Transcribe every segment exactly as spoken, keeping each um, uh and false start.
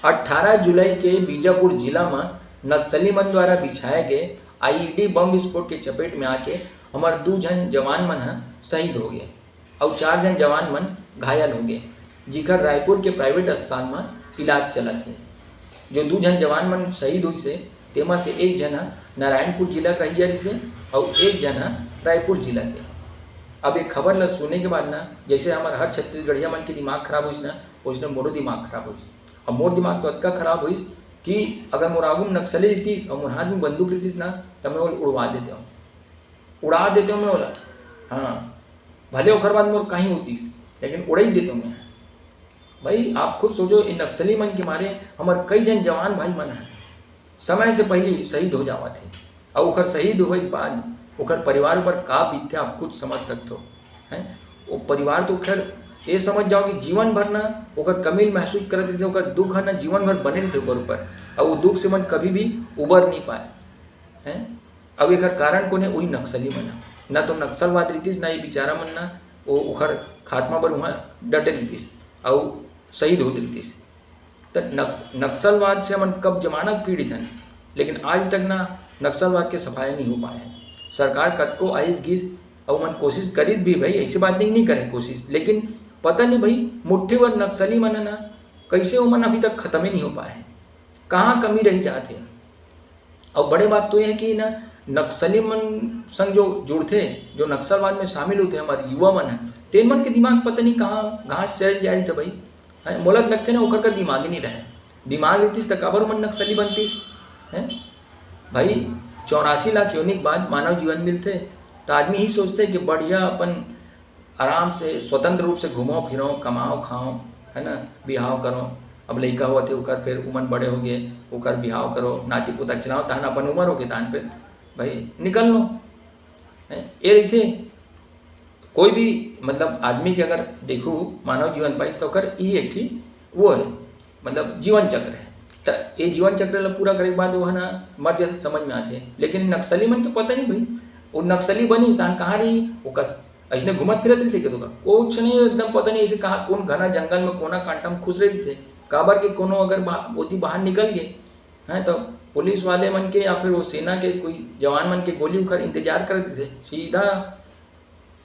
अठारह जुलाई के बीजापुर जिला म नक्सली मन द्वारा बिछाए गए आईईडी बम विस्फोट के चपेट में आके हमर दू झन जवान मन ह शहीद हो गए अउ चार झन जवान मन घायल हो गए, जिखर रायपुर के प्राइवेट अस्पताल म इलाज चलत हे। जो दू झन जवान मन शहीद होइस हे, तेमा से एक झन ह नारायणपुर जिला के रहिया रिहिस हे अउ एक झन ह रायपुर जिला के। अब ये खबर ल सुने के बाद ना, जैसे हमर हर छत्तीसगढ़िया मन के दिमाग खराब होइस ना, वैसने मोरो दिमाग खराब होइस। अब मोर दिमाग तो अतका खराब होइस कि अगर मोर आगू में नक्सली रहितिस अउ मोर हाथ में बंदूक रहितिस ना, त मैं ओला उड़वा देतेंव, उड़ा देतेंव मैं ओला। हाँ, भले ओखर बाद मोर कहीं होतिस, लेकिन उड़ई देतेंव मैं। भाई, आप खुद सोचो, इन नक्सली मन के मारे हमर कई झन जवान भाई मन ह समय से पहिली शहीद हो जावत हे, अउ ओखर शहीद होए के बाद ओखर परिवार ऊपर का बीतथे, आप खुद समझ सकथो, हैं? वो परिवार तो खैर ये समझ जाओ कि जीवन भर ना ओकर कमी ल महसूस करत रहिथे, ओकर दुख ह ना जीवन भर बने रहिथे ओकर ऊपर, अउ वो दुख से मन कभी भी उबर नहीं पाए, हैं? अब एकर कारण कोन हे? उही नक्सली मन ह। ना तो नक्सलवाद रहितिस, ना ये बेचारा मन ना वो ओखर खात्मा बर उहाँ डटे रहितिस अउ शहीद होत रहितिस। त नक्स-, नक्सलवाद से हमन कब जमाना के पीड़ित हन, लेकिन आज तक ना नक्सलवाद के सफाया नहीं हो पाए हे। सरकार कतको आइस गिस अउ मन कोशिश करिस भी भाई, ऐसी बात नहीं, नहीं करे कोशिश, लेकिन पता नहीं भाई, मुट्ठी भर नक्सली मन ह ना, कैसे ओमन अभी तक खत्म ही नहीं हो पाए हे, कहाँ कमी रह जात हे। अउ बड़े बात तो ये हे कि ना, नक्सली मन संग जो जुड़थे, जो नक्सलवाद में शामिल होथे, हमर युवा मन हे, तेन मन के दिमाग पता नहीं कहाँ घास चरे ल जा रहिथे भाई। हैं, मोला तो लगथे ना, ओकर कर दिमाग ही नहीं रहे। दिमाग रहितिस त काबर ओमन नक्सली बनतिस? हैं भाई, चौरासी लाख योनि के बाद मानव जीवन मिलथे, त आदमी ही सोचथे कि बढ़िया अपन आराम से स्वतंत्र रूप से घूमो फिरो, कमाओ खाओ, है ना, बिहाव करो। अब लइका होवत हे ओकर, फिर उमन बड़े हो गए, ओकर बिहाव करो, नाती पोता खिलाओ, तहन अपन उमर हो गए, तहन फिर भाई निकल लो। हैं, ये रहिथे कोई भी, मतलब, आदमी के अगर देखू, मानव जीवन पाइस, तो ओकर ई एक ठी वो हे, मतलब, जीवन चक्र हे। त ये जीवन चक्र ला पूरा करे के बाद वो है ना, मर जाथे, समझ में आथे। लेकिन नक्सली मन के पता नहीं भाई, वो नक्सली बनिस, तहन कहाँ रही, वो कस-, ऐसने घूमत फिरत रहिथे के तो का? कुछ नहीं, एकदम पता नहीं ऐसे कहाँ, कौन घना जंगल में, कोना कांटा में खुश रहिथे। काबर के कोनो अगर बा-, ओती बाहर निकल गए, हैं, तो पुलिस वाले मन के या फिर वो सेना के कोई जवान मन के गोली उखर इंतजार करत रहिथे, सीधा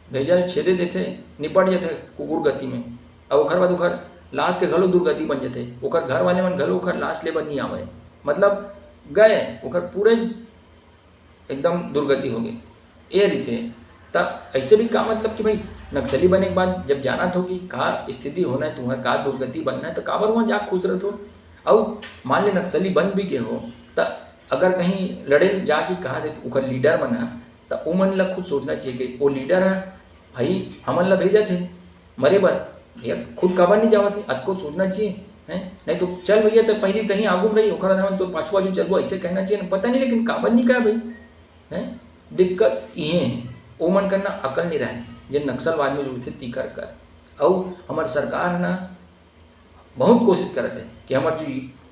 भेजल छेदे देथे, निपट जथे कुकुर गति में। अउ ओखर बाद ओखर लाश के घलो दुर्गति बन जथे। ओखर घर वाले मन घलो ओखर लाश ले बर नहीं आवय। मतलब गए, ओखर पूरे एकदम दुर्गति हो गए। ये रहिथे। त ऐसे भी का मतलब कि भाई, नक्सली बने के बाद जब जानत हो कि का स्थिति होना है, तुम्हार का दुर्गति बनना है, तो काबर वहाँ जा खुश रहत हो? अउ मान ले नक्सली बन भी गए हो, त अगर कहीं लड़े ल जाके कहा थे, ओकर लीडर मन ह, त ओमन ल खुद सोचना चाहिए कि वो लीडर ह, भाई, हमन ल भेजत हे मरे बर, भैया, खुद काबर नहीं जावत हे, अतको सोचना चाहिए, हैं? नहीं तो चल भैया, त पहली तहीं आगू में रही, ओकर बाद हमन तो पाछू-पाछू चलबो, ऐसे कहना चाहिए ना, पता नहीं, लेकिन काबर नहीं कहा भाई, हैं? दिक्कत इहे हे, ओमन कर ना अकल नहीं रहे, जे नक्सलवाद में जुड़थे, तीकर कर। अउ हमर सरकार ह ना, बहुत कोशिश करत हे कि हमर जो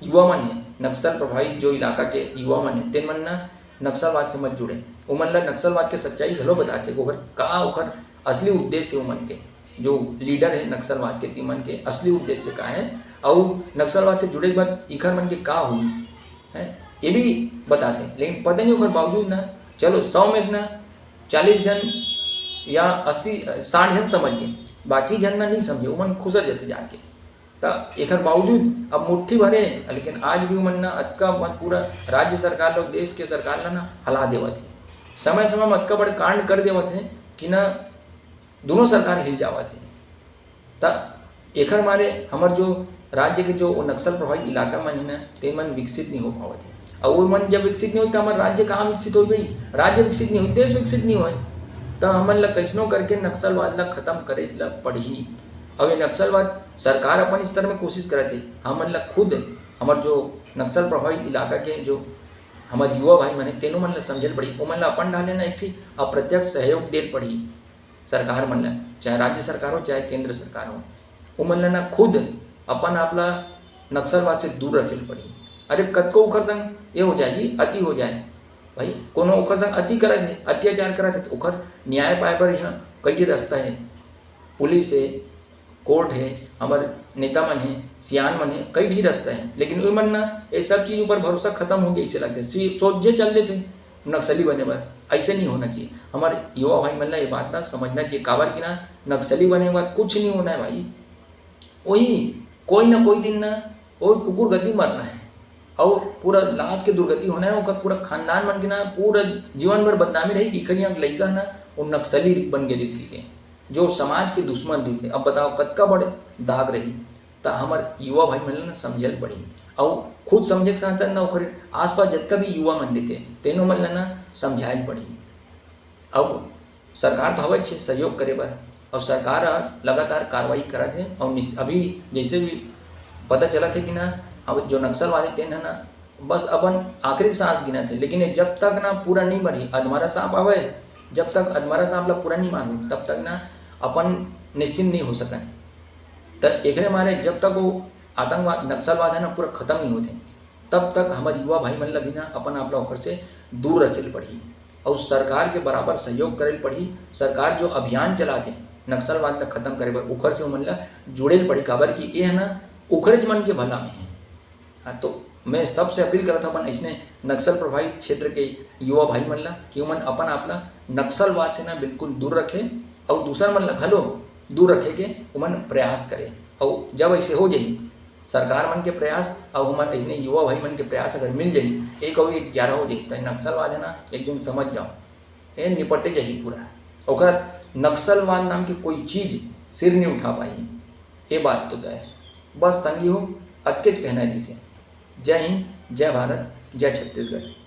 युवा मन हे, नक्सल प्रभावित जो इलाका के युवा मन हे, तेन मन न नक्सलवाद से मत जुड़े। ओमन ल नक्सलवाद के सच्चाई घलो बताथे, ओकर का, ओकर असली उद्देश्य, ओमन के जो लीडर हे नक्सलवाद के, तिमन के असली उद्देश्य का हे, अउ नक्सलवाद से जुड़े के बाद इखर मन के का होही, हैं, ये भी बताथे। लेकिन पता नहीं ओकर बावजूद न, चलो, सौ में से न चालीस झन या अस्सी, साठ झन समझ गे, बाकी झन न नहीं समझे, ओमन खुसर जथे जाके। त एकर बावजूद अब मुट्ठी भरे, लेकिन आज भी ओमन न अतका मन पूरा राज्य सरकार ल, देश के सरकार ल न हला देवत हे। समय-समय म अतका बड़ कांड कर देवत हे कि न दोनों सरकार हिल जावत हे। त एकर मारे हमर जो राज्य के जो वो नक्सल प्रभावित इलाका मन हे न, ते मन विकसित नहीं हो पावत हे। अउ वो मन जब विकसित नहीं होई, त हमर राज्य कहाँ विकसित होई भाई? राज्य विकसित नहीं होई, देश विकसित नहीं होई। त हमन ल कइसनो करके नक्सलवाद ल खत्म करे ल पड़ही। अउ ये नक्सलवाद सरकार अपन स्तर में कोशिश करत हे, हमन ल खुद हमर जो नक्सल प्रभावित इलाका के जो हमर युवा भाई मन हे, तेनो मन ल समझे ल पड़ही, ओमन ल अपन ढाले न एक ठी अप्रत्यक्ष सहयोग दे ल पड़ही सरकार मन ल, चाहे राज्य सरकार हो, चाहे केंद्र सरकार हो, ओमन ल न खुद अपन आप ल नक्सलवाद से दूर रखे ल पड़ही। अरे, कतको ओखर संग ये हो जाए जी, अति हो जाए, भाई, कोनो ओखर संग अति करत हे, अत्याचार करत हे, त ओखर न्याय पाए बर यहाँ कई ठे रास्ता हे, पुलिस हे, कोर्ट हे, हमर नेता मन हे, सियान मन हे, कई ठी रस्ता हे, लेकिन ओमन ना ये सब चीज ऊपर भरोसा खतम हो गे, अइसे लगथे। सी-, सोझे चल देथे नक्सली बने बर। अइसे नहीं होना चाहिए। हमर युवा भाई मन ला ये बात ला समझना चाहिए, काबर कि ना नक्सली बने के बाद कुछ नहीं होना हे भाई। वही कोई ना कोई दिन ना वो कुकुर गति मरना हे अउ पूरा लाश के दुर्गति होना हे, ओकर पूरा खानदान मन के ना पूरा जीवन भर बदनामी रही कि इखर यहाँ लइका ना वो नक्सली बन गे रिहिस के, जो समाज के दुश्मन रिहिस हे। अब बताओ कतका बड़े दाग रही। त हमर युवा भाई मन ला ना समझे ल पड़ही, अउ खुद समझे के साथ साथ ना ओखर आसपास जतका भी युवा मन रहिथे तेनो मन ला ना समझाए ल पड़ही। अब सरकार तो हवय छे सहयोग करे बर, अउ सरकार ह लगातार कार्रवाई करत हे। अउ निश्च-, अभी जैसे भी पता चलत हे कि ना, अब जो नक्सलवादी तेन ह ना बस अपन आखिरी सांस गिनत हे, लेकिन ये जब तक ना पूरा नहीं मरही, अधमरा सांप आवे, जब तक अधमरा सांप ला पूरा नहीं मारहू, तब तक ना अपन निश्चिंत नहीं हो सकन। त एकरे मारे जब तक वो आतंकवाद, नक्सलवाद है ना पूरा खत्म नहीं होते, तब तक हमर युवा भाई मन ला भी ना अपन आप ला ओखर से दूर रखे ल पड़ही। अउ सरकार के बराबर सहयोग करे ल पड़ही। सरकार जो अभियान चलाथे नक्सलवाद ला खत्म करे बर, ओखर से ओमन ला जुड़े ल पड़ही, काबर कि ये है ना ओखरेच मन के भला में है। हाँ, तो मैं सबसे अपील करत हूँ अपन ऐसने नक्सल प्रभावित क्षेत्र के युवा भाई मन ला कि ओमन अपन आप ला नक्सलवाद से ना बिल्कुल दूर रखे, अउ दूसर मन ला घलो दूर रखे के ओमन प्रयास करे। अउ जब ऐसे हो जाही, सरकार मन के प्रयास अउ हमर ऐसने युवा भाई मन के प्रयास अगर मिल जाही, एक अउ एक ग्यारह हो जाही, त नक्सलवाद है ना, एक दिन समझ जाओ, ये निपटे जाही पूरा। ओकर नक्सलवाद नाम के कोई चीज सिर नहीं उठा पाही, ये बात तो तय है। बस संगी हो, अतकेच कहना है जिसे। जय हिंद, जय भारत, जय छत्तीसगढ़।